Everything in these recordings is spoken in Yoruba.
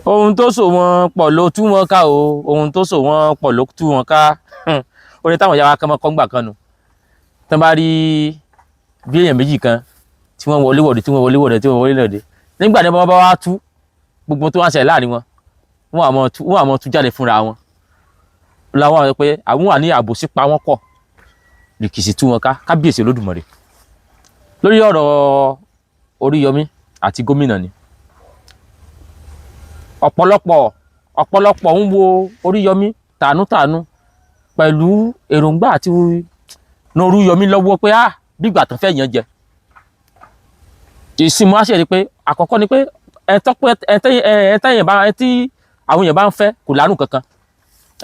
Ohun tó so wọn pọ̀ ló tú wọn ká o. Ohun tó so wọn pọ̀ ló tú wọn ká. Orin táwọn ìyá wa kan mọ́ kọ́ngbà kan nù tán bá rí bí èèyàn méjì kan tí wọ́n wọlé wọ̀de, tí wọ́n wọlé wọ̀de, tí wọ́n wọlé wọ̀de, nígbà tí wọ́n bá wá tú gbogbo tó wá ṣẹlẹ̀ láàrin wọn, wọ́n àmọ́ tú jáde fúnra wọn làwọn àwọn pé àwọn wà ní àbòsí pa wọ́n pọ̀, rìkìsì tú wọn ká. Kábíyèsí Olódùmarè, lórí ọ̀rọ̀ Oríyọmí àti gómìnà ni ọ̀pọ̀lọpọ̀ ń wo Oríyọmí tànútànú pẹ̀lú èròǹgbà àti ran Oríyọmí lọ́wọ́ pé ah, bígbà tán fẹ́ yàn jẹ ìsinmi wá ṣe rí pé àkọ́kọ́ ni pé ẹ̀ńtẹ́yìn bá ẹ̀ tí àwọn èèyàn bá ń fẹ́ kò lárùn kankan,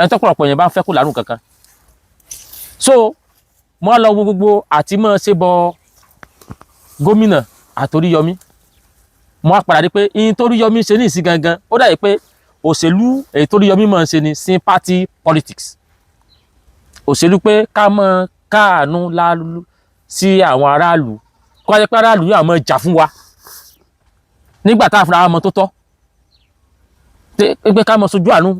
ẹ̀ńtọ́pọ̀lọpọ̀ èèyàn bá ń fẹ́ kò lárùn kankan. So mo á lọ wo gbogbo àti mọ́ ṣe bọ gómìnà àtOríyọmí, mo á padà rí pé ihun tÓríyọmí ṣe ní ìsìn gangan, ó dàbí pé òṣèlú èyí tÓríyọmí máa ń ṣe ni sympathy politics, òṣèlú pé ká mọ káàánú lálú sí àwọn aráàlú, kó wá jẹ́ pé aráàlú yóò máa jà fún wa nígbà tá a fúnra wa mọ tó tọ́, pé ká mọ sojú àánú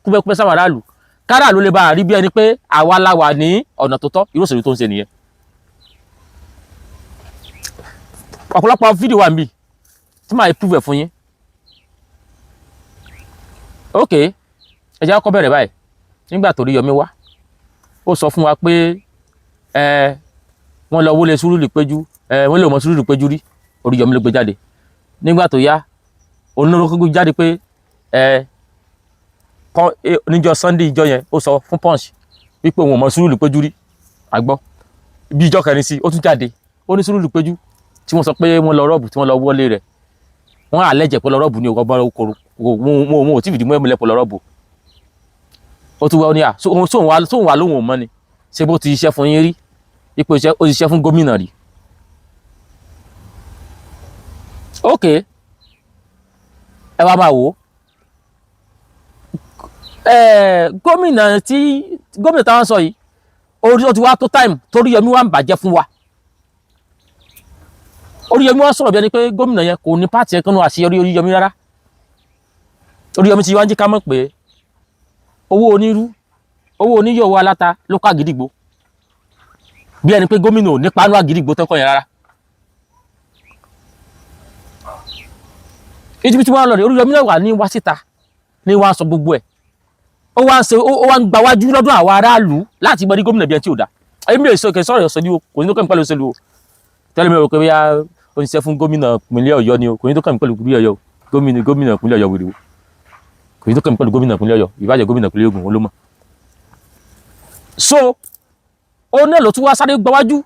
kúbẹ́kúbẹ́ sáwọn aráàlú, káràlú lè bá a rí bí ẹni pé àwa la wà ní ọ̀nà tó tọ́. Irú òṣèlú tó ń ṣe nìyẹn. Ọ̀pọ̀lọpọ̀ fídíò wà níbí tí màá prove ẹ̀ fún yín. Ok, ẹ jẹ́ kó bẹ̀rẹ̀ báyìí. Nígbà tó Oríyọmí wá, ó sọ fún wa pé ẹ wọ́n lọ wọlé Sùúrù Péjú, ẹ wọ́n lè mọ Sùúrù Péjú rí. Oríyọmí ló gbé jáde. Nígbà tó yá, onírúurú gbé jáde pé ẹ níjọ́ Sunday, ìjọ yẹn, ó sọ fún Punch wípé òun ò mọ Sùúrù Péjú rí. Àgbọ́ bí ìjọ kẹrin sí, ó tún jáde, ó ní Sùúrù Péjú tí wọ́n sọ pé wọ́n lọ rob, tí wọ́n lọ wọlé rẹ̀, wọ́n àlẹ́jẹ̀ pé lọ rob ní ọgbọ́n okòrò wọn ò tí fìdí mú ẹ̀mílẹ̀ pé lọ rob. Ó tún wá ní à sóun wà lóhùn ò mọ́ ni ṣé bó ti ṣiṣẹ́ fún yín rí, ipò iṣẹ́ ó ṣiṣẹ́ fún gómìnà rí. Ok, ẹ wá máa wò ó, gómìnà tí gómìnà táwọn sọ yìí, orí ó ti wá tó time tÓríyọmí wá ń bàjẹ́ fún wa. Oríyọmí wá sọ̀rọ̀ bí ẹni pé gómìnà yẹn kò ní part yẹn kánú àṣeyọrí Oríyọmí rárá. Oríyọmí ti wá ń jí ká mọ̀ pé owó onírú, owó oníyọ̀, owó aláta ló kọ́ Àgídìgbò, bí ẹni pé gómìnà ò ní pánú Àgídìgbò tán kọ́ yẹn rárá. Ibi tí wọ́n lọ rè, Oríyọmí náà wà ní wá síta ní wá sọ gbogbo ẹ̀, ó wá ń ṣe, ó wá ń gba wájú lọ́dún àwọn aráàlú láti gbọ́ ní gómìnà bí ẹni tí ò dá. Èmi ò sọ kẹ sọ̀rọ̀ òṣèlú o, kò ní tó kàn mí pẹ̀lú òṣèlú o. Tẹ́lẹ̀ mi rò pé bóyá ó ń ṣiṣẹ́ fún gómìnà ìpínlẹ̀ Ọ̀yọ́ ni o, kò ní tó kàn mí pẹ̀lú ìpínlẹ̀ Ọ̀yọ́ o. Gómìnà ìpínlẹ̀ Ọ̀yọ́ wèrè o, kò ní tó kàn mí pẹ̀lú gómìnà ìpínlẹ̀ Ọ̀yọ́, ìbàjẹ́ gómìnà ìpínlẹ̀ Ògùn ló mọ̀. So ó náà ló tún wá sáré gba wájú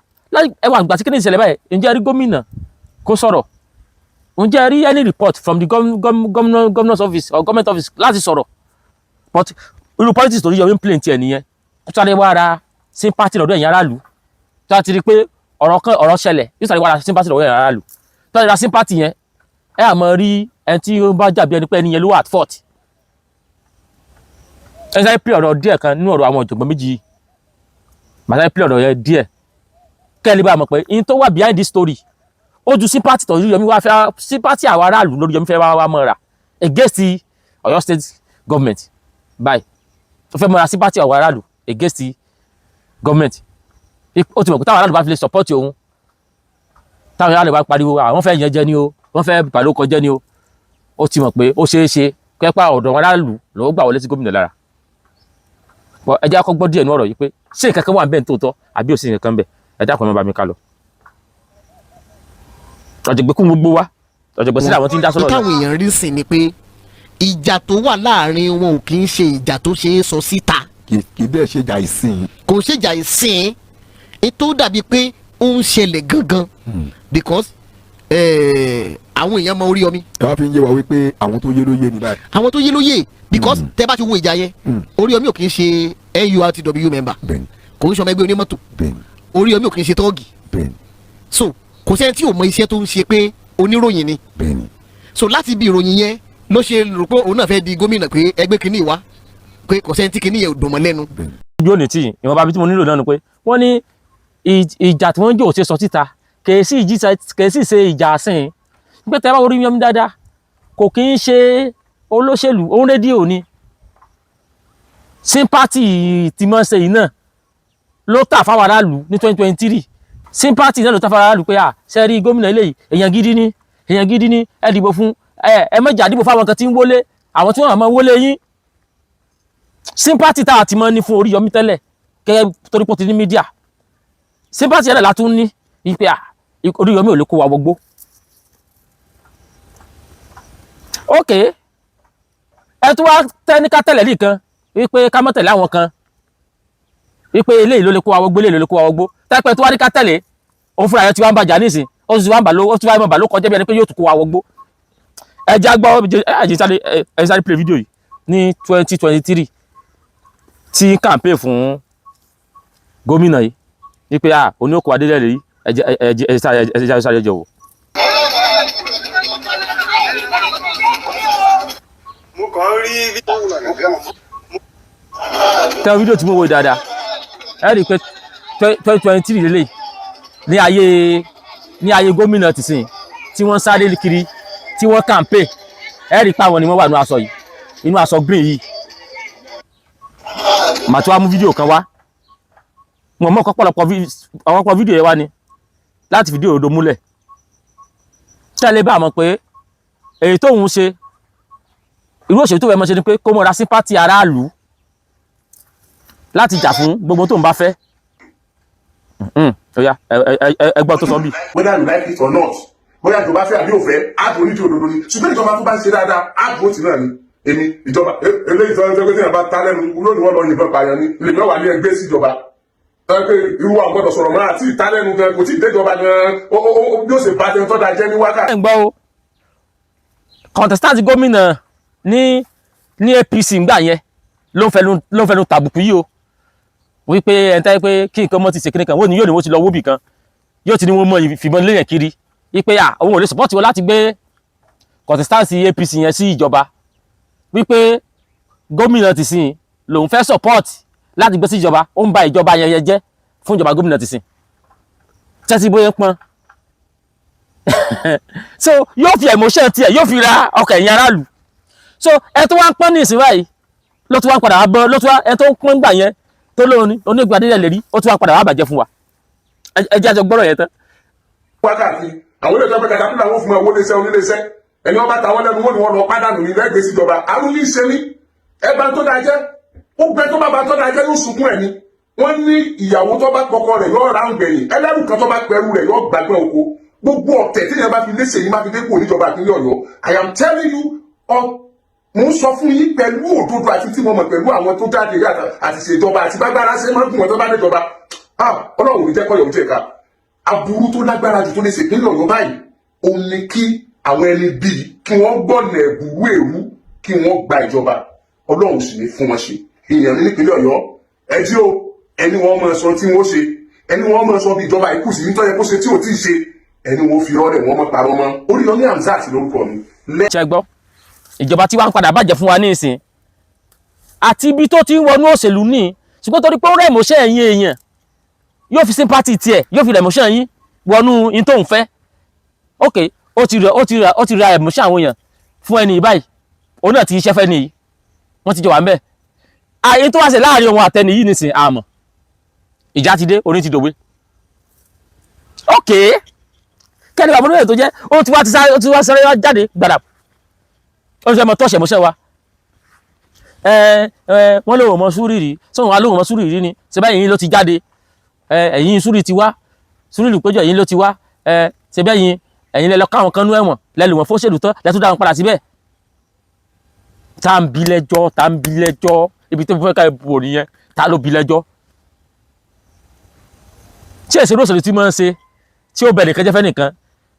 ẹwà àgbà tí kí ni ìṣẹ̀lẹ̀ báyìí. Ǹjẹ́ rí gómìnà kó sọ̀rọ̀? Ǹjẹ́ rí any report from the governor's office or government office láti sọ̀rọ̀? But irú politics tó yọ ń play tiẹ̀ nìyẹn, kó sáré wá ra sympathy lọ́dọ̀ ẹ̀yin aráàlú. Tó a ti rí pé ọ̀rọ̀ kan, ọ̀rọ̀ ṣẹlẹ̀, yóò sáré wá ra sympathy lọ́dọ̀ ẹ̀yin aráàlú. Tó a ti ra sympathy yẹn, ẹ àmọ́ rí ẹni tí ó bá jàbí ẹni pé ẹni yẹn ló wà at fault. Ẹ sáré play ọ̀rọ̀ díẹ̀ kan nínú ọ̀rọ̀ àwọn ọ̀jọ̀gbọ́n méjì yìí. Màá sáré play ọ̀rọ̀ yẹn díẹ̀ kẹ́ ẹ lè bá mọ̀ pé in tó wà behind this story, ó ju sympathy tó Oríyọmí wá fẹ́, sympathy àwọn aráàlú lórí Yọmí fẹ́ wá mọ́ra against the Ọ̀yọ́ state government báyìí. Ó fẹ́ mọ́ra sympathy àwọn aráàlú against the government. Ó ti mọ̀ pé táwọn aráàlú bá fi lè support òun, táwọn aráàlú bá pariwo àwọn fẹ́ yẹn jẹ ni o, wọ́n fẹ́ bàlókọ jẹ́ ni o, ó ti mọ̀ pé ó ṣeé ṣe kẹ́pà ọ̀dọ̀ àwọn aráàlú lọ́wọ́ gbà wọlé sí gómìnà lára. Bọ́ ẹ jẹ́ kó gbọ́ díẹ̀ ní ọ̀rọ̀ yìí pé ṣé nǹkan kan wà bẹ́ẹ̀ ní tòótọ́ àbí ò sí nǹkan kan bẹ́ẹ̀. Ẹ dákun, ẹ má bá mi ká lọ. Ọ̀jọ̀gbọ́n kún gbogbo wa, ọ̀jọ̀gbọ́n sílẹ̀ àwọn tí ń dá sọ́rọ̀. Táwọn èèyàn rí sí ni pé ìjà tó wà láàrin wọn ò kì í ṣe ìjà tó ṣe é sọ síta. Kì í dẹ̀ ṣe jà ìsìn. Kò ṣèjà ìsìn, ètò dàbí pé ó ń ṣẹlẹ̀ gangan because àwọn èèyàn mọ Oríyọmí. Ẹ wá fi ń yé wa wípé àwọn tó yé ló yé ni báyìí. Àwọn tó yé ló yé, because tẹ bá ti wo ìjà yẹn, Oríyọmí ò kì í ṣe NURTW member, kò ń ṣọmọ ẹgbẹ́ onímọ́tò. Oríyọmí ò kì í ṣe tọ́ọ̀gì. So kò sẹ́ni tí ò mọ iṣẹ́ tó ń ṣe pé oníròyìn ni. So láti ibi ìròyìn yẹn ló ṣe rò pé òun náà fẹ́ di gómìnà, pé ẹgbẹ́ kìíní wá, pé kò sẹ́ni tí kìíní yẹn ò dùn mọ́ lẹ́nu. Ojú òní tí ìwọ̀nba bí tí mo nílò náà ni pé wọ́n ní ìjà tí wọ́n ń jò ṣe sọ síta, kèé sì ṣe ìjà sìn, pé tẹ́ bá Oríyọmí dáadáa, kò kí ń ṣe Olóṣèlú òun rédíò ni. Sympathy tí mọ́ ṣe yìí náà ló tà fáwọn aráàlú ní 2023. Sympathy náà ló tà fáwọn aráàlú pé à ṣe rí gómìnà eléyìí, èèyàn gidi ni, èèyàn gidi ni, ẹ dìbò fún ẹ. Ẹ mọ̀jà dìbò fáwọn kan tí ń wọlé, àwọn tí wọ́n máa wọlé yín. Sympathy tá a ti mọ́ ní fún Oríyọmí tẹ́lẹ̀ gẹ́gẹ́ torí pé ó ti ní media, sympathy yẹn náà látún ní wípé à Oríyọmí ò lè kó wa wọgbó. Ok, ẹ tún wá tẹ́ ní ká tẹ̀lé nìkan wípé ká má tẹ̀lé àwọn kan, wípé eléyìí ló lè kó wa wọgbó, eléyìí ló lè kó wa wọgbó. Tẹ́pẹ́ tó wá ní ká tẹ̀lé òun fúnra rẹ̀ tí wọ́n ń bàjá nísìn, ó sì wá ń bà ló, ó sì wá ń bà ló kọjá bí ẹni pé yóò tún kó wa wọgbó. Ẹ já gbọ́, ẹ sáré play video yìí ní 2023 tí campaign fún gómìnà yìí wípé à oní òkú adélẹ̀ yìí. Ẹ jẹ́ ẹ jẹ́ ẹ sáré jọ wò. Mo kàn ń rí. Tẹ fídíò tí mo wò dáadáa, ẹ rí i pé 2023 lélẹ̀ ní ayé gómìnà tìsín tí wọ́n sáré kiri, tí wọ́n campaign. Ẹ rí i pé àwọn ni wọ́n wà nínú aṣọ yìí, inú aṣọ green yìí. Màá tún wá mú fídíò kan wá. Wọn mọ̀ ọ̀pọ̀lọpọ̀ ọ̀pọ̀ fídíò yẹn wá ni láti fìdí òdodo múlẹ̀ tẹ́lẹ̀ bá mọ̀ pé èyí tóun ṣe, irú òṣèlú tó fẹ́ mọ́ ṣe ni pé kó mọ́ra sympathy aráàlú láti jà fún gbogbo tó ń bá fẹ́. Ó yá, ẹ gbọ́ tó sọ bí. Whether you like it or not, bóyá ìjọba fẹ́ àbí òfẹ́, ààbò onídìí òdodo ni. Ṣùgbọ́n ìjọba tó bá ń ṣe dáadáa, ààbò tì náà ni. Èmi ìjọba eléyìí tó ń sọ pé tí yàrá bá ta lẹ́nu lónìí, wọ́n lọ yìnbọn pààyàn ni lèmi wà ní ẹgbẹ́ síjọba tó yẹ pé irú wa gbọ́dọ̀ sọ̀rọ̀ mọ́ àti ìta lẹ́nu gan, kò tí ì déjọba gan, bí ó ṣe bá tẹni tó da jẹ́ ní wákàtí. Ẹ̀ ń gbọ́ o, contestant gómìnà ní APC ńgbà yẹn ló ń fẹnu tàbùkù yìí o, wípé ẹ̀ ń tẹ́ pé kí nǹkan mọ́ ti ṣe kíní kan, wọ́n ní yóò ní wọ́n ti lọ wóbì kan, yóò ti ní wọ́n mọ ìfìbọn léyàn kiri, wípé à òun ò lè support wọn láti gbé contestant APC yẹn sí ìjọba, wípé gómìnà ti sìn lòun fẹ́ support láti gbé sí ìjọba. Ó ń ba ìjọba yẹn yẹn jẹ́ fún ìjọba gómìnà ti sìn tẹ́tí bóyá pọ́n. So yóò fi emotion tiẹ̀, yóò fi ra ọkọ̀ ẹ̀yìn aráàlú. So ẹ tó wá ń pọ́n ní ìsìn báyìí, ló tún wá ń padà wá bọ́, ló tún wá ẹ tó ń pọ́n gbà yẹn tó lóun ní onígbà délẹ̀ lérí, ó tún wá padà wá bàjẹ́ fún wa. Ẹ jẹ́ àjọ gbọ́rọ̀ yẹn tán. Wákàtí àwọn ilé ìjọba katapila wọn fún ẹ owó léṣẹ oníléeṣẹ́ ẹni wọn bá ta wọn lẹ́nu, wọn ni wọn lọ pádànù ní lẹ́gbẹ̀ẹ́ síjọba. Àrùn yìí ṣe ní ẹ bá tó dáa jẹ́, ó gbẹ tó bá bá tó dáa jẹ́, yóò sunkún ẹ̀ ni. Wọ́n ní ìyàwó tó bá kọkọ rẹ̀ yóò ráhùn gbẹ̀yìn, ẹlẹ́rù kan tó bá pẹ̀rù rẹ̀ yóò gbàgbẹ́ oko. Gbogbo ọ̀tẹ̀ tí yẹn bá fi léṣe yìí má fi dé kúrò níjọba ìpínlẹ̀ Ọ̀yọ́, I am telling you, ọ mo ń sọ fún yín pẹ̀lú òdodo àti tí mo mọ̀ pẹ̀lú àwọn tó jáde rí àti ṣèjọba àti bágbára ṣe máa ń gùn wọn tó bá níjọba. Ah, Ọlọ́run ò ní jẹ́ kọ́yọ̀ ojú ẹ̀ka aburú tó lágbára jù tó lè ṣèpínlẹ̀ Ọ̀yọ́ báyìí, òun ni kí àwọn ẹni bíi kí wọ́n gbọ́nà ẹ̀bùrú èrú kí wọ́n gba ìjọba. Ọlọ́run sì ní fún wọn ṣe. Èèyàn ní nípínlẹ̀ Ọ̀yọ́, ẹ jí o, ẹni wọ́n máa sọ tí wọ́n ṣe, ẹni wọ́n máa sọ bí ìjọba ikú sí nítorí kó ṣe tí ò tí ì ṣe, ẹni wọ́n fi rọ́ọ̀rẹ̀ wọ́n mọ́ parọ́ mọ́. Oríyọmí Hamzat lórúkọ mi. Ṣe gbọ́, ìjọba tí wàá ń padà bàjẹ́ fún wa ní ìsìn àti ibi tó ti ń wọnú òṣèlú ní, ṣùgbọ́n torí pé ó rẹ̀ emotion ẹ̀yìn èèyàn, yóò fi sympathy tiẹ̀, yóò fi rẹ̀ emotion yín wọnú in tó ń fẹ́. Ok, ó ti ra emotion àwọn èèyàn fún ẹni báyìí, òun náà ti iṣẹ́ fẹ́ nìyí, wọ́n ti jọ wà ń bẹ̀. Àyè tó wá ṣe láàrin òun àtẹni yìí nìsín, àmọ́ ìjà ti dé, orin ti dòwe. Ok, kẹ́ni bàbá olóyè tó jẹ́, ó ti wá ti sáré, ó ti wá sáré wá jáde gbàdà, ó ti fẹ́ mọ tọ́ṣẹ̀ mọ́ṣẹ́ wa. Ẹ ẹ wọ́n lóun mọ súrì rí, sóun wa lóun mọ súrì rí ni ṣe báyìí, yín ló ti jáde. Ẹ ẹ̀yìn súrì ti wá, súrì lù péjọ, ẹ̀yìn ló ti wá. Ẹ ṣe bẹ́yìn, ẹ̀yin lẹ lọ káwọn kan nú ẹ̀wọ̀n, lẹ lù wọ́n fóṣèlú tán, lẹ tún dá wọn padà síbẹ̀. Tá ń bi lẹ́jọ́, tá ń bi lẹ́jọ́, ibi tó fẹ́ ká bò nìyẹn. Tá ló bi lẹ́jọ́ tí èsì olóṣèlú tí máa ń ṣe, tí ó bẹ̀ nìkan jẹ́ fẹ́ nìkan,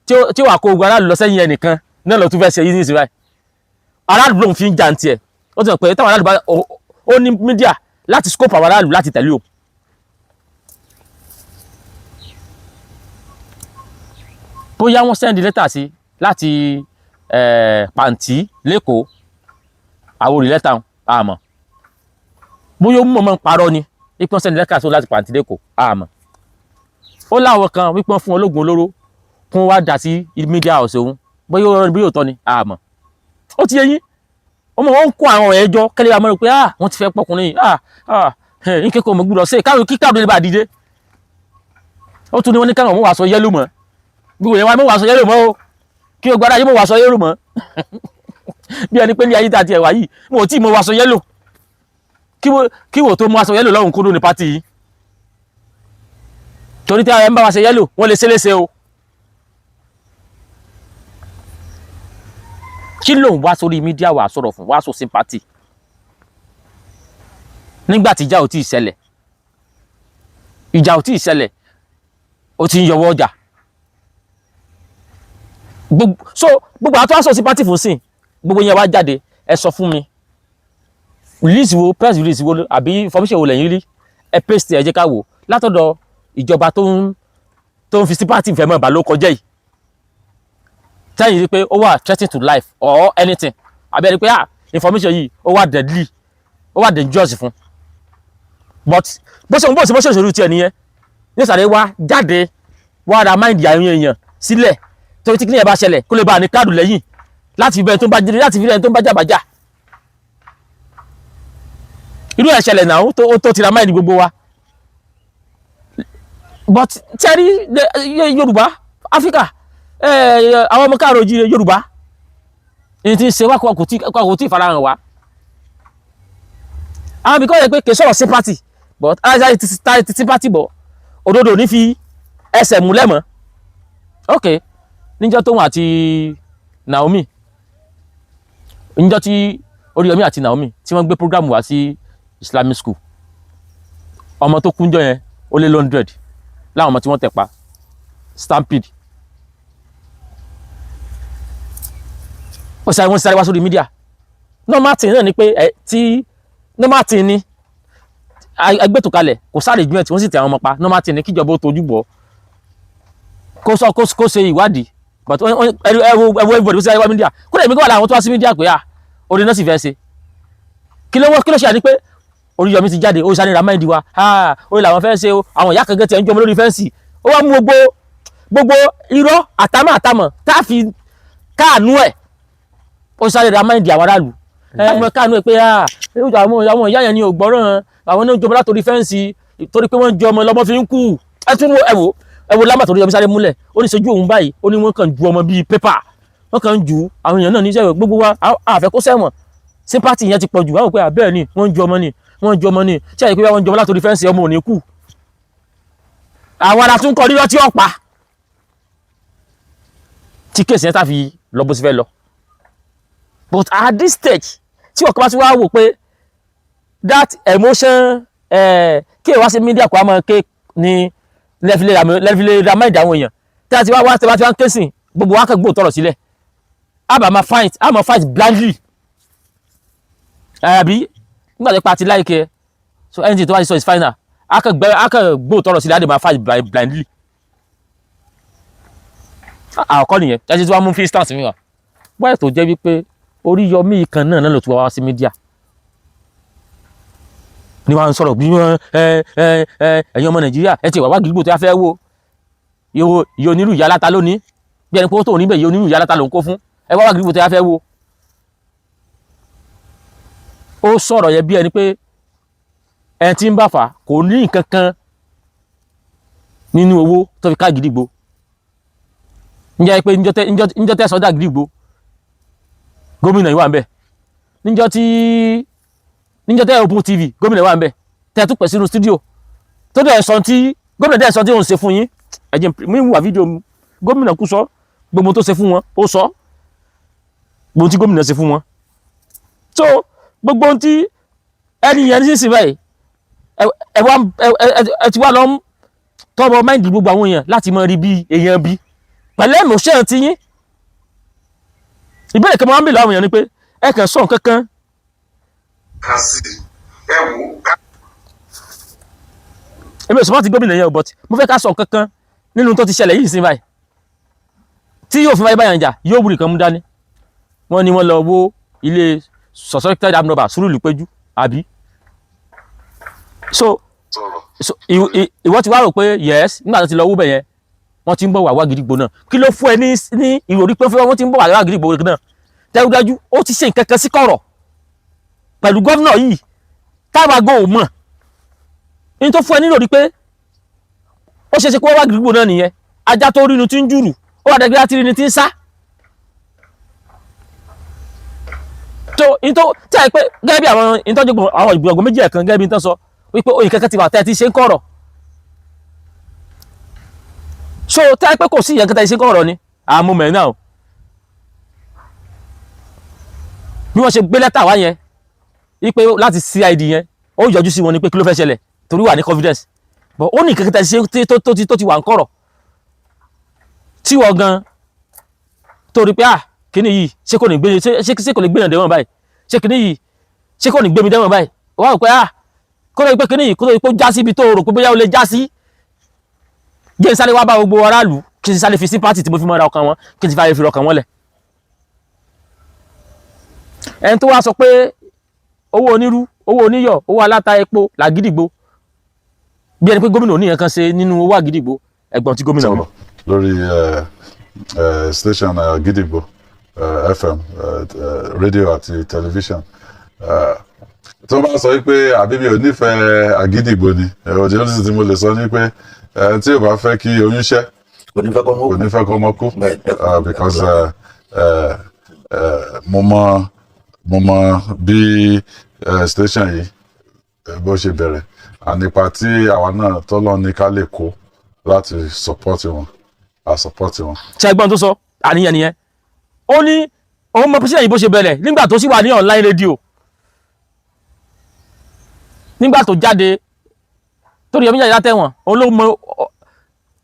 tí ó wà kó ogun aráàlú lọ sẹ́yìn ẹnìkan náà lọ tún fẹ́ ṣe yìí ní ìsìn báyìí. Aráàlú lòun fi ń jà ń tiẹ̀, ó ti mọ̀ pé táwọn aráàlú bá ó ní media láti scope àwọn aráàlú láti tẹ̀lé o. Bóyá wọ́n send lẹ́tà sí láti Pàǹtí lẹ́kọ̀ọ́, àwọn òrì lẹ́tà àmọ́ bóyá ó mọ̀ mọ́ ń parọ́ ni wípé wọ́n send lẹ́tà sí láti Pàǹtí lẹ́kọ̀ọ́, àmọ́ ó láwọn kan wípé wọ́n fún ológun olóró kún wá dà sí media house òun, bóyá ó rọrùn, bóyá òótọ́ ni, àmọ́ ó ti yé yín. Ọmọ wọn ń kó àwọn ọ̀rẹ́ jọ kẹ́lẹ́ bá mọ̀ pé ah, wọ́n ti fẹ́ pọkùnrin yìí, ah ah, nkẹ́kọ̀ọ́ mọ̀ gbúdọ̀ ṣe káwọn kíkà lè bá dìde. Ó tún ní wọ́n ní káwọn mọ̀ wá sọ yellow mọ́, gbogbo yẹn wá mọ̀ wá sọ yellow mọ́ o, kí o gbára yé mọ̀ wá sọ yellow mọ́, bí ẹni pé ní ayé tá a ti ẹ̀wà yìí mo ò tí ì mọ̀ wá sọ yellow. Kí wò tó mú aṣọ yellow lọ́hùn kúrò ní party yìí, torí tí àwọn ẹ̀ ń bá wa ṣe yellow, wọ́n lè ṣe léṣe o. Kí ló ń wá sórí media wà sọ̀rọ̀ fún wá sọ sympathy nígbà tí ìjà ò tí ì ṣẹlẹ̀? Ìjà ò tí ì ṣẹlẹ̀, ó ti ń yọwọ́ ọjà gbogbo. So gbogbo àwọn tó wá sọ sympathy fún sìn, gbogbo yẹn wá jáde, ẹ sọ fún mi release wo, press release wo àbí information wo lẹ́yìn rí, ẹ paste, ẹ jẹ́ ká wò látọ̀dọ̀ ìjọba tó ń fi sympathy fẹ́ mọ́ ìbá ló kọjá yìí, tẹ́yìn rí pé ó wà threatening to life or anything, àbí ẹni pé ah, information yìí ó wà deadly, ó wà dangerous fún. But bó ṣe òṣèlú tiẹ̀ nìyẹn, ní sàré wá jáde wá ra mind àwọn èèyàn sílẹ̀, torí tí kíní bá ṣẹlẹ̀, kó lè bá a ní káàdù lẹ́yìn láti fi bẹ́ẹ̀ tó ń bá jírí, láti fi bẹ́ẹ̀ tó ń bá jàbájà. Irú ẹ̀ ṣẹlẹ̀ náà tó ti ra mind gbogbo wa. But tẹ́rí Yorùbá, Áfíríkà, àwọn ọmọ káàró ojíire Yorùbá ní ti ń ṣe wá, kò tí farahàn wá. Àwọn ibìkan yẹ pé kì í sọ̀rọ̀ sympathy, but aláìsí ti sympathy bọ̀, òdodo ní fi ẹsẹ̀ múlẹ̀ mọ́. Ok, níjọ́ tóun àti Naomi, níjọ́ tí Oríyọmí àti Naomi tí wọ́n gbé program wá sí Islamic school, ọmọ tó kúnjọ yẹn ó lé 100 láwọn ọmọ tí wọ́n tẹ̀ pa stampede. Ó sáré, wọ́n sáré wá sórí media. Normal thing náà ni pé ẹ tí normal thing ni agbẹ́tò kalẹ̀, kò sáré jù ẹ̀ tí wọ́n sì tẹ àwọn ọmọ pa. Normal thing ni kíjọba ó tojú bọ̀, kó sọ, kó ṣe ìwádìí. But ẹ wo everybody ó sáré wá media. Kó lè mi kó wà láwọn tó wá sí media pé ah, orí náà sì fẹ́ ṣe. Kí ló ṣe? Àní pé Oríyọmí ti jáde, ó sáré ra mind wa, ah, orí làwọn fẹ́ ṣe o. Àwọn ìyá kankan tiẹ̀ ń jọmọ lórí fence, ó wá mú gbogbo irọ́ àtàmọ̀ àtàmọ̀ tá a fi káànú ẹ̀, ó sáré ra mind àwọn aráàlú ẹ káànú ẹ̀ pé ah, àwọn ìyá yẹn ni ò gbọ́ràn, àwọn náà jọmọ látòrí fence, torí pé wọ́n jọ ọmọ lọ́mọ fi ń kú. Ẹ tún wo, ẹ wo lámbà torí ọmọ sáré múlẹ̀, ó ní sojú òun báyìí, ó ní wọ́n kàn ju ọmọ bíi pépà, wọ́n kàn ń ju àwọn èèyàn náà ní sẹ́wọ̀n. Gbogbo wa àfẹ́ kó sẹ́wọ̀n, sympathy yẹn ti pọ̀ jù. Wọ́n pé àbẹ́ẹ̀ ni wọ́n ń ju ọmọ ni, wọ́n ń ju ọmọ ni tí àyè pé wọ́n ń ju ọmọ látòrí fence, ọmọ ò ní kú. Àwọn ará tún kọ rírọ́ tí ó pa tí case yẹn tá fi lọ bó ti fẹ́ lọ. But at this stage tí ọ̀kan bá ti wá wò pé that emotion, kí èèwà sí media kó a máa ké ní lẹ́fìlẹ́ ra mind àwọn èèyàn tí a ti wá wá, tí a bá ti wá ń ké sìn, gbogbo wa kàn gbó tọrọ sílẹ̀, a bá máa fight, a máa fight blindly, àbí nígbà tó pa ti láìkẹ́. So anything tó bá ti sọ is final. A kàn gbó tọrọ sílẹ̀, a dẹ̀ máa fight blindly. Àkọ́kọ́ nìyẹn. Ẹ ti tí wàá mú instance mi wá wáyé tó jẹ́ wípé Oríyọmí kan náà ló tún wá sí media ni wàá ń sọ̀rọ̀ bí wọ́n ẹ ẹ ẹ ẹ̀yin ọmọ Nàìjíríà, ẹ ti wà wá gígbó tó yà fẹ́ wo iye onírú ìyá aláta lónìí, bí ẹni pé ó tó níbẹ̀, iye onírú ìyá aláta ló ń kó fún ẹ, wá wá gígbó tó yà fẹ́ wo. Ó sọ̀rọ̀ yẹn bí ẹni pé ẹni tí ń bá fà kò ní nǹkan kan nínú owó tó fi ká gídígbò. Ǹjẹ́ pé níjọ́ tẹ́ sọ́dá gídígbò, gómìnà yìí wà ń bẹ̀, níjọ́ tẹ́ Open TV, gómìnà wà ń bẹ̀, tẹ́ tún pẹ̀ sínú studio tó dẹ̀ sọ tí gómìnà dẹ̀ sọ tí òun ṣe fún yín. Ẹ jẹ́ mi wà fídíò gómìnà kú sọ gbogbo tó ṣe fún wọn, ó sọ gbogbo tí gómìnà ṣe fún wọn. So gbogbo ohun tí ẹni yẹn ní sísìn báyìí, ẹ wá ẹ ti wá lọ tọrọ mind gbogbo àwọn èèyàn láti mọ rí bí èèyàn bí pẹ̀lú emotion ti yín. Ìbéèrè kan máa ń bèèrè àwọn èèyàn ni pé ẹ kàn sọ nǹkan kan. Kan sí ẹ wò ká. Èmi ò support gómìnà yẹn o, but mo fẹ́ ká sọ nǹkan kan nínú tó ti ṣẹlẹ̀ yìí sí báyìí tí yóò fi wáyé báyà ń jà, yóò wúri kan mú dání. Wọ́n ní wọ́n lọ wó ilé suspected armed robber Sùúrù Péjú, àbí? So Sọ̀rọ̀. So ìwọ ti wá rò pé yes, nígbà tó ti lọ wó bẹ̀ yẹn, wọ́n ti ń bọ̀ wá wá Gidigbo náà. Kí ló fún ẹ ní ìròrí pé wọ́n ti ń bọ̀ wá wá Gidigbo náà? Dájúdájú ó ti ṣe nǹkan kan sí kọ̀rọ̀. Pẹ̀lú governor yìí táwa gan ò mọ̀ ní tó fún ẹ nílò rí pé ó ṣeéṣe kó wá Àgídìgbò náà nìyẹn. Ajá tó rí inú tí ń jùrù, ó wà dẹ́gbẹ́ láti rí inú tí ń sá tó ní tó tí a yẹ pé gẹ́gẹ́ bí àwọn ìtọ́jú àwọn ìgbìyànjú méjì ẹ̀kan, gẹ́gẹ́ bí n tán sọ wípé oyin kankan ti wà tẹ́ ẹ ti ṣe ń kọ̀rọ̀. So tí a yẹ pé kò sí ìyẹn kan tẹ́ ẹ ṣe ń kọ̀rọ̀ ni àmú mẹ́ náà o. Bí wọ́n ṣe gbé lẹ́tà wá yẹn wípé láti CID yẹn, ó yọjú sí wọn ni pé kí ló fẹ́ ṣẹlẹ̀, torí wà ní confidence, but ó ní nǹkan kan tẹ́ ṣe tó ti wà ń kọ̀rọ̀ tí wọ́n gan torí pé, ah, kíní yìí, ṣé kò ní gbé ṣé ṣé kò lè gbé yàn dẹ́wọ̀n báyìí? Ṣé kíní yìí, ṣé kò ní gbé mi dẹ́wọ̀n báyìí? Wọ́n á rò pé, ah, kó ló pé kíní yìí, kó ló pé ó já sí ibi tó rò pé bóyá ó lè já sí, jẹ́ n sáré wá bá gbogbo aráàlú, kí n sáré fi sympathy tí mo fi mọ́ra ọkàn wọn, kí n ti fàyè fi ọkàn wọn lẹ̀. Ẹni tó wá sọ pé owó onírú, owó oníyọ̀, owó aláta, epo làgídìgbò, bí ẹni pé gómìnà oníyẹn kan ṣe nínú owó àgídìgbò. Ẹ̀gbọ́n tí gómìnà wí. Sọ̀rọ̀ lórí station Gidigbo FM, radio àti television. Tó bá sọ pé àbí mi ò nífẹ̀ẹ́ Àgídìgbò ni, òjò ní tí mo lè sọ ni pé tí ò bá fẹ́ kí oyún ṣẹ́, kò ní fẹ́ kọ́ mọ́. Kò ní fẹ́ kọ́ ọmọ kú. Because mo mọ bí station yìí bó ṣe bẹ̀rẹ̀, ànípa tí àwa náà tọ́lọ́ ní ká lè kó láti support wọn, a support wọn. Ṣe ẹgbọ́n tó sọ àníyàn nìyẹn. Ó ní òun mọ president yìí bó ṣe bẹ̀rẹ̀ nígbà tó sì wà ní online radio, nígbà tó jáde torí ọmọ jáde látẹ̀wọ̀n. Òun ló mọ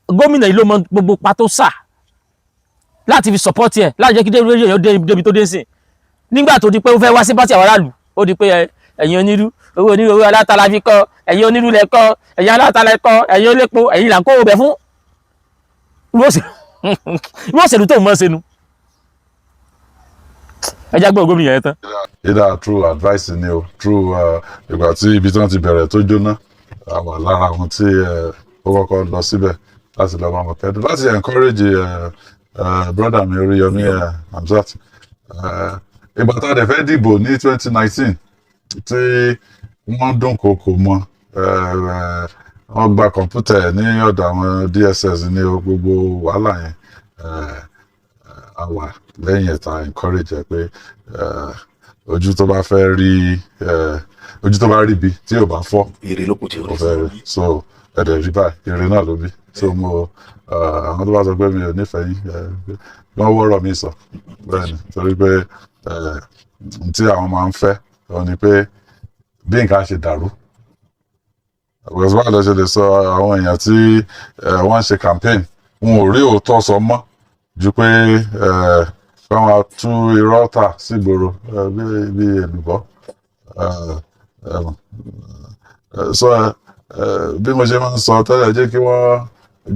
gómìnà yìí, ló mọ gbogbo pa tó sà láti fi support ẹ̀, láti jẹ́ kí rédíò yẹn ó dé débi tó dé sí. Nígbà tó di pé ó fẹ́ wá sí party àwọn aráàlú, ó di pé ẹ̀yin onírú, owó onírú, owó aláta la fi kọ́, ẹ̀yin onírú lẹ kọ́, ẹ̀yin aláta lẹ kọ́, ẹ̀yin olépo, ẹ̀yin là ń kó bẹ̀ fún. Irú òṣèlú tó ń mọ́ sínú ẹ já gbọ́ gómìnà yẹn tán. Either through advice ni o, through ìgbà tí ibi tí wọ́n ti bẹ̀rẹ̀ tó jóná, a wà lára àwọn tí ó kọ́kọ́ lọ síbẹ̀ láti lọ bá wọn kẹ́dùn, láti encourage brother mi Oríyọmí Hamzat. Ìgbà tá a dẹ̀ fẹ́ dìbò ní 2019 tí wọ́n dúnkokò mọ́, wọ́n gba kọ̀ǹpútà ẹ̀ ní ọ̀dọ̀ àwọn DSS ní gbogbo wàhálà yẹn, a wà lẹ́yìn ẹ̀ ta encourage ẹ̀ pé ojú tó bá fẹ́ rí, ojú tó bá rí ibi tí ò bá fọ́, èrè ló kù tí ó ó rí. Fẹ́ rí. So ẹ̀dẹ̀ rí báyìí, èrè náà ló bí. So mo àwọn tó bá sọ pé mi ò nífẹ̀ẹ́ yín, wọ́n wọ́rọ̀ mi sọ bẹ́ẹ̀ ni, torí pé n tí àwọn máa ń fẹ́ òun ni pé bí nǹkan ṣe dàrú, because báwo lẹ ṣe lè sọ àwọn èèyàn tí wọ́n ń ṣe campaign, wọn ò rí òótọ́ sọ mọ́ ju pé kí wọ́n tú irọ́ tà sígboro bí èlùbọ́. So bí mo ṣe máa ń sọ tẹ́lẹ̀, jẹ́ kí wọ́n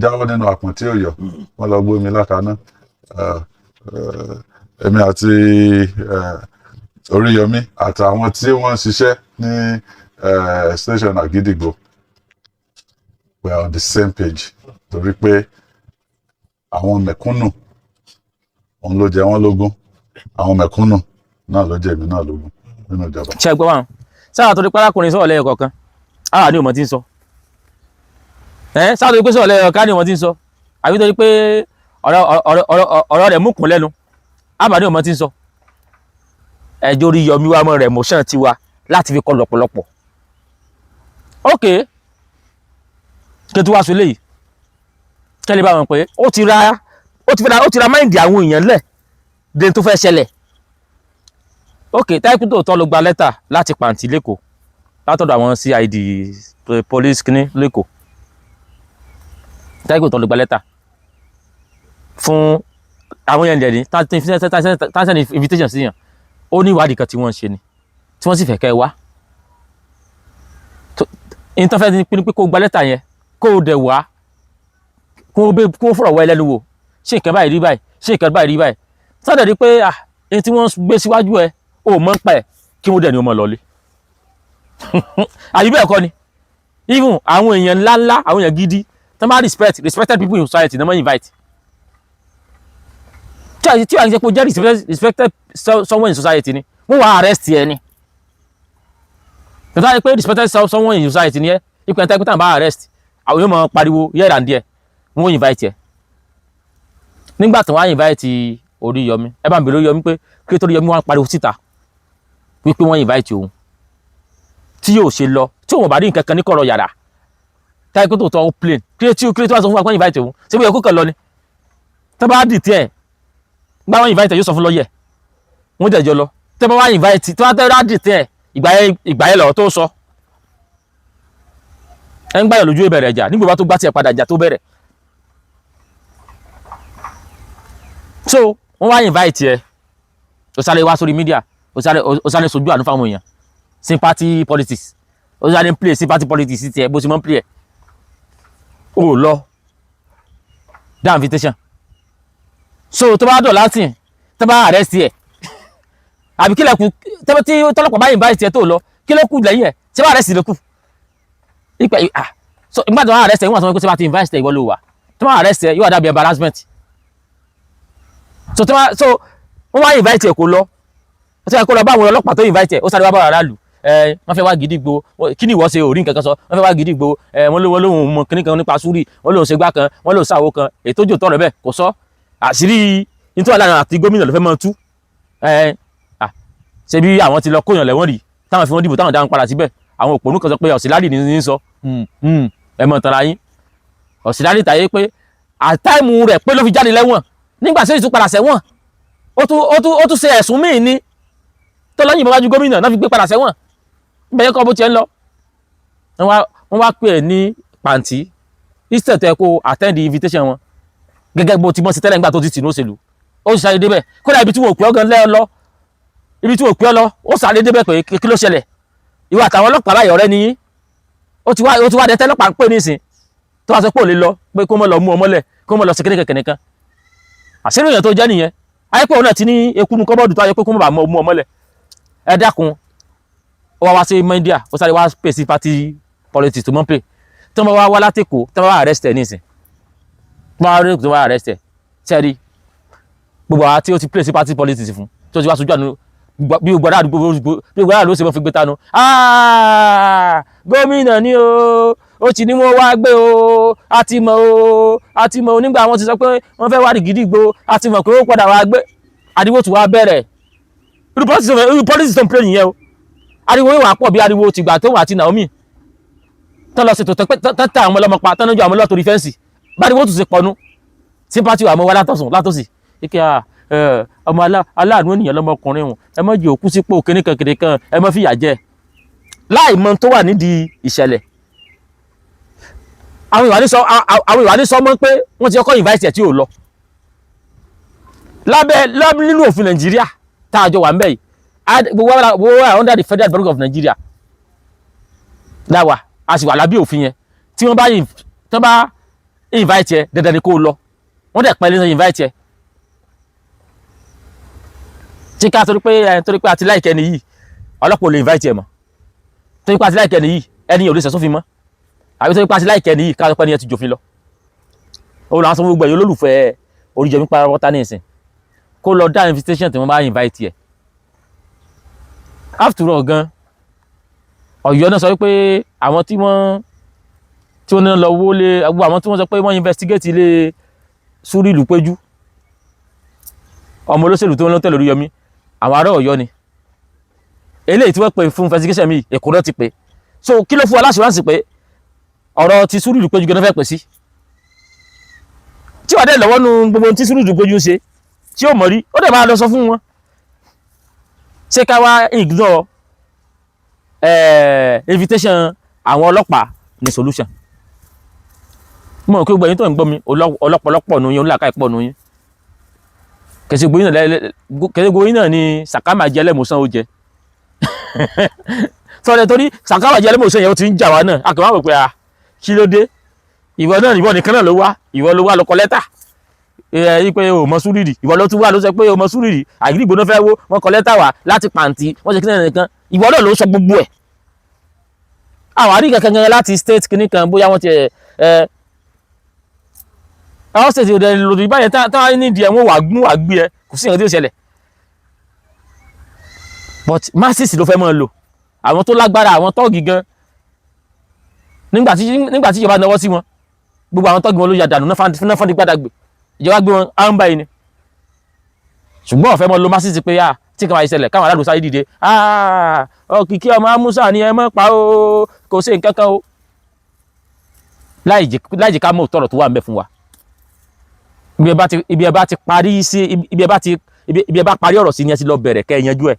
jáwọ́ nínú àpọ̀n tí ò yọ, wọ́n lọ gbómi lákaná. Èmi àti Oríyọmí àtàwọn tí wọ́n ń ṣiṣẹ́ ní station Àgídìgbò, we are on the same page, torí pé àwọn mẹ̀kúnnù òun ló jẹ wọ́n lógún, àwọn mẹ̀kúnnù náà ló jẹ èmi náà lógún nínú ìjọba. Ṣe gbọ́ wọn sáà torí pálákùnrin sọ̀rọ̀ lẹ́yọ̀ kọ̀ọ̀kan, àwa ní òmò tí ń sọ ẹ́, sáà torí pé sọ̀rọ̀ lẹ́yọ̀ kọ̀ọ̀kan ní òmò tí ń sọ, àbí torí pé ọ̀rọ̀ rẹ̀ múkùn lẹ́nu, àbá ní òmò tí ń sọ. Ẹjọ́ orí yọmí wa mọ́ rẹ̀ motion tiwa láti fi kọ́ lọ́pọ̀lọpọ̀. Ok, kí n tó wá sọ eléyìí, kẹ́lẹ́ bá wọn pé ó ti ra mind àwọn èèyàn lẹ̀ dé tó fẹ́ ṣẹlẹ̀. Ok, táìpù tó tọ́ ló gba lẹ́tà láti Pàǹtí lẹ́kọ̀ọ́, látọ̀dọ̀ àwọn CID police kínní lẹ́kọ̀ọ́. Táìpù tó ló gba lẹ́tà fún àwọn yẹn dẹ̀ ní tá send invitation sí yàn, ó ní ìwádìí kan tí wọ́n ń ṣe ni, tí wọ́n sì fẹ́ kẹ́ ẹ wá. Ní tó fẹ́ ni pé kó o gba lẹ́tà yẹn, kó o dẹ̀ wá, kó o fọ̀rọ̀ wá ẹ lẹ́nu wò: ṣé nǹkan báyìí rí báyìí? Ṣé nǹkan báyìí rí báyìí? Sọ́dọ̀ rí pé, ah, ẹni tí wọ́n gbé síwájú ẹ ò mọ̀ ń pa ẹ̀, kí wọ́n dẹ̀ ní o mọ̀ lọ́lé, àbí bẹ́ẹ̀ kọ́ ni? Even àwọn èèyàn ńláńlá, àwọn èèyàn gidi tó máa respected people in society ní wọ́n invite, tí wàá ṣe pé o jẹ́ respected someone in society ni, wọ́n wá arrest ẹ ni. Tọ́tà yẹ pé respected someone in society ni ẹ, ipò ẹ̀ tẹ́kítà bá arrest, àwọn yóò máa pariwo here and there, wọ́n invite ẹ. Nígbà tí wọ́n á invite Oríyọmí, ẹ bá ń bèrè Oríyọmí pé kí tó Oríyọmí wọ́n á pariwo síta wípé wọ́n invite òun tí yóò ṣe lọ, tí òun ò bá rí nǹkan kan ní kọ̀rọ̀ yàrá táyé kó tó tọ́ ó plain. Kí tí wọ́n sọ fún wa pé wọ́n invite òun, ṣé bóyá kó kàn lọ ni? Tó bá dì tiẹ̀ gbá, wọ́n invite ẹ, yóò sọ fún lọ́yẹ̀, wọ́n jẹ̀jọ lọ. Tó bá wá invite, tó bá tẹ́ dì tiẹ̀, ìgbà yẹn lọ̀rọ̀ tó sọ. Ẹ ń gbàyàn lójú ìbẹ̀rẹ̀ ìjà, nígbà bá tó gbá tiẹ̀ padà, ìjà tó bẹ̀rẹ̀. So wọ́n wá invite ẹ, ó sáré wá sórí media, ó sáré sojú àánú fáwọn èèyàn, sympathy politics. Ó sáré ń play sympathy politics tiẹ̀ bó ṣe mọ́ ń play ẹ̀. Ó lọ dá invitation. So tó bá dọ̀ láti tó bá arrest ẹ̀, àbí kílẹ̀ kù tí tọ́lọ́pàá bá invite ẹ tó lọ, kí ló kù lẹ́yìn ẹ̀? Ṣé bá arrest ló kù ìpè? Ah, so ìgbà tó wọ́n arrest ẹ, wọ́n sọ pé tí wọ́n ti invite ẹ, ìwọ ló wà. Tó wọ́n arrest ẹ, yóò wá dàbí embarrassment. So tó wọ́n, so wọ́n wá invite ẹ, kó lọ. Ó sáré kó lọ bá àwọn ọlọ́pàá tó invite ẹ, ó sáré wá bá aráàlú ẹ, wọ́n fẹ́ wá Gidigbo. Kí ni ìwọ ṣe? Ò rí nǹkan kan sọ. Wọ́n fẹ́ wá Gidigbo ẹ, wọ́n ló wọ́n lóhùn mọ kíní kan nípa súrì, wọ́n lóhùn ṣe gbá kan, wọ́n lóhùn ṣàwo kan. Ètò òjò tọrọ bẹ́ẹ̀ kò sọ àṣírí nítorí àlànà àti gómìnà ló fẹ́ mọ́ tú ẹ. À ṣe bí àwọn ti lọ kóyàn lẹ́wọ̀n rí, táwọn fi wọ́n dìbò, táwọn dáhùn padà síbẹ̀. Àwọn òpònú kan sọ pé ọ̀sìlárì ní sọ. Ẹ mọ̀ tara yín. Ọ̀sìlárì tàyé pé àtàìmù rẹ̀ pé ló fi jáde lẹ́wọ̀n. Nígbà tí ó sì tún padà sẹ́wọ̀n, ó tún ṣe ẹ̀sùn míì ní tó lọ́yìn bàbá ju gómìnà náà fi gbé padà sẹ́wọ̀n. Bẹ́ẹ̀ kọ́ bó tiẹ̀ ń lọ, wọ́n wá pè é ní pàǹtí instead tó yẹ kó attend the invitation wọn gẹ́gẹ́ bó ti mọ̀ sí tẹ́lẹ̀ nígbà tó ti tì ní òṣèlú. Ó sì sáré débẹ̀. Kódà ibi tí wọn ò pè ọ́ gan lẹ́ lọ, ibi tí wọn ò pè ọ́ lọ, ó sáré débẹ̀ pé kí ló ṣẹlẹ̀? Ìwọ àtàwọn ọlọ́pàá báyìí, ọ̀rẹ́ nìyí. Ó ti wá dẹ́tẹ́ ọlọ́pàá ń pè nísìn tó wá sọ pé ò lè lọ, pé kó mọ̀ lọ mú ọ mọ́lẹ̀, kó mọ̀ lọ sí kékeré nìkan. Àṣírí èèyàn tó jẹ́ nìyẹn. Ayé pé òun náà ti ní ekunu kọ́bọ́ọ̀dù tó ayé pé kó mọ̀ bá mú ọ mọ́lẹ̀. Ẹ dákun, ó wá wá sí media, ó sáré wá pè sí party politics tó mọ́ pè. Tí wọ́n bá wá wá látẹ̀kọ́, tí wọ́n bá arrest ẹ̀ nísìn, tí wọ́n bá rí, tí wọ́n bá arrest ẹ̀, sẹ́ẹ̀rí gbogbo àwọn tí ó ti play sí party politics fún, tó ti wá sojú àánú bí gbogbo àdúgbò, bí gbogbo àdúgbò ṣe mọ́ fi gbé tánu. Gómìnà ni o, ó ti ní wọ́n wá gbé o. A ti mọ̀ o, a ti mọ̀ o. Nígbà wọn ti sọ pé wọ́n fẹ́ wá rí Gidigbo, a ti mọ̀ pé ó padà wá gbé. Ariwo tí wàá bẹ̀rẹ̀. Irú politics tó ń play nìyẹn o. Ariwo yóò wá pọ̀ bí ariwo tìgbà tó wà àti Naomi tán lọ ṣètò tán tẹ àwọn ọlọ́mọ pa tán lójú àwọn ọlọ́tòrí fence. Báriwo tún ṣe pọnú, sympathy wà mọ́ wá látọ̀sùn látòsì ike. Ọmọ aláàánú ènìyàn lọmọkùnrin wọn, ẹ má jẹ́ òkú sípò kíníkan kìnìkan, ẹ má fìyà jẹ láì mọ tó wà nídìí ìṣẹ̀lẹ̀. Àwọn ìwà ní sọ mọ́ pé wọ́n ti kọ́kọ́ invite ẹ̀ tí ò lọ. Lábẹ́ nínú òfin Nàìjíríà tá a jọ wà ń bẹ̀ yìí, gbogbo wa under the Federal Republic of Nigeria láwa, a sì wà lábẹ́ òfin yẹn. Tí wọ́n bá invite ẹ, dandan ni kó o lọ. Wọ́n dẹ̀ pẹ́ lẹ́sẹ̀ invite ẹ tí ká torí pé ẹ, torí pé àti láìkẹ́ ni yìí, ọlọ́pàá ò lè invite ẹ mọ́. Torí pé àti láìkẹ́ ni yìí, ẹni yẹn ò lè sẹ̀sófin mọ́. Àbí torí pé àti láìkẹ́ ni yìí, ká sọ pé ẹni yẹn ti jòfin lọ. Ó lọ sọ fún gbogbo ẹ̀yin olólùfẹ́ Oríyọmí pátápátá ní ìsìn, kó lọ dá invitation tí wọ́n bá invite ẹ. After all gan, Ọ̀yọ́ náà sọ wípé àwọn tí wọ́n ní lọ wọlé, gbogbo àwọn tí wọ́n sọ pé wọ́n investigate ilé Súrí ìlú péjú, ọmọ olóṣèlú tó ń lọ tẹ̀lé Oríyọmí, àwọn ará Ọ̀yọ́ ni. Eléyìí tí wọ́n pè fún investigation mi, Èkó náà ti pè. So kí ló fún wa l'assurance pé ọ̀rọ̀ ti Súrí ìlú péjú gan fẹ́ pè sí, tí wàá dẹ̀ lọ́wọ́ nu gbogbo ohun tí Súrí ìlú péjú ń ṣe tí ó mọ̀ rí, ó dẹ̀ máa lọ sọ fún wọn? Ṣé ká wá ignore invitation àwọn ọlọ́pàá ní solution? Mo rò pé gbogbo ẹ̀yin tó ń gbọ́ mi, ọlọ́pọ̀lọpọ̀ nù yín, onílàkà ìpọ̀ nù yín. Kẹsì gbogbo yín náà ni sàkámà jẹ́ lẹ́mọ̀ọ́sán ó jẹ sọ̀rọ̀, torí sàkámà jẹ́ lẹ́mọ̀ọ́sán yẹn, ó ti ń jà wá náà. A kò máa wò pé a kí ló dé? Ìwọ náà, ìwọ nìkan náà ló wá, ìwọ ló wá ló kọ lẹ́tà ẹ yí pé o mọ Súrìrì. Ìwọ ló tún wá ló sọ pé o mọ Súrìrì. Àgídìgbò náà fẹ́ wó, wọ́n kọ lẹ́tà wá láti pàǹtí, wọ́n ṣe kí náà nìkan. Ìwọ náà ló sọ gbogbo ẹ̀. Àwọn àrí kankan gan láti state kìíní kan, bóyá wọ́n ti ẹ̀ ẹ̀ àwọn state òde lòdì báyẹn táwọn nídìí ẹ̀, wọ́n wà gún wà gbé ẹ, kò sí nǹkan tí ó ṣẹlẹ̀. But masses ló fẹ́ máa lò. Àwọn tó lágbára, àwọn tọ́ọ̀gì gan, nígbà tí ìjọba náwó sí wọn, gbogbo àwọn tọ́ọ̀gì wọn ló ya dànù náà fọ́n di gbàdàgbé. Ìjọba gbé wọn á ń báyìí ni. Ṣùgbọ́n ọ̀fẹ́ mọ́ ló má sì ti pé à tí kan máa ṣẹlẹ̀ káwọn aládùn sáré dìde, Òkìkí ọmọ Amúsà ni ẹ mọ́ pa o, kò sí nǹkan kan o, láì jẹ́ ká mọ̀ tọ̀rọ̀ tó wà ń bẹ fún wa. Ibi ẹ bá ti parí sí, ibi ẹ bá parí ọ̀rọ̀ sí ni ẹ ti lọ bẹ̀rẹ̀ kẹ́ ẹ yanjú ẹ.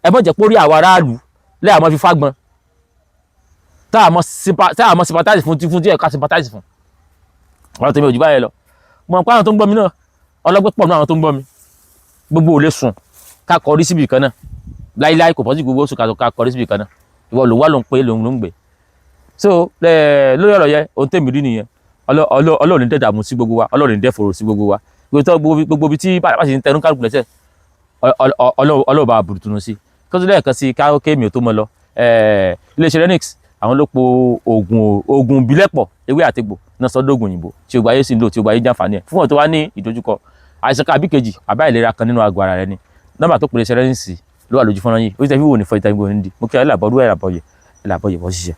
Ẹ mọ̀ jẹ́ pórí àwọn aráàlú lẹ́yìn àmọ́ fi fágbọn tá a mọ̀ sympathize fún tí ẹ ká sympathize fún. Ọ̀rọ̀ tèmi ò jù báyẹn lọ. Mo mọ̀ pé àwọn tó ń gbọ́ mi náà, ọlọ́gbẹ́ pọ̀ náà, àwọn tó ń gbọ́ mi, gbogbo ò lè sùn ká kọrí síbi kan náà láíláí. Kò pọ́sí gbogbo oṣù ká kọrí síbi kan náà. Ìwọ lòun wá lòun pé lòun ló ń gbé. So lórí ọ̀rọ̀ yẹn, ohun tèmi rí nìyẹn. Ọlọ́run ní dẹ̀dàmú sí gbogbo wa, Ọlọ́run ní dẹ́fòrò sí gbogbo wa. Gbogbo ibi tí bá sì ń tẹnu kálukú lẹ́sẹ̀, Ọlọ́run bá burúkú sí kó tó lẹ́ẹ̀kan sí ká kémi ò tó mọ lọ. Iléeṣẹ́ Renix, àwọn ló po oògùn ìbílẹ̀ pọ̀, ewé àtegbò náà sọ́dọ̀gùn òyìnbó tí o gba ayé sì ń lò, tí o gba ayé jàǹfààní ẹ̀. Fún wọn tó wá ní ìdojúkọ àìsàn kan àbí kejì, àbá ìlera kan nínú àgọ́ ara rẹ ni, nọ́mbà tó pèlè Renix ló wà lójú fọ́nrán yìí. Ó ti tẹ́ fi wò ní fọ́ ìta ìgbò ní di mo kí ẹ làbọ̀rú ẹ̀ làbọ̀yẹ̀ ẹ̀ làbọ̀yẹ̀ bọ́ ṣiṣẹ́.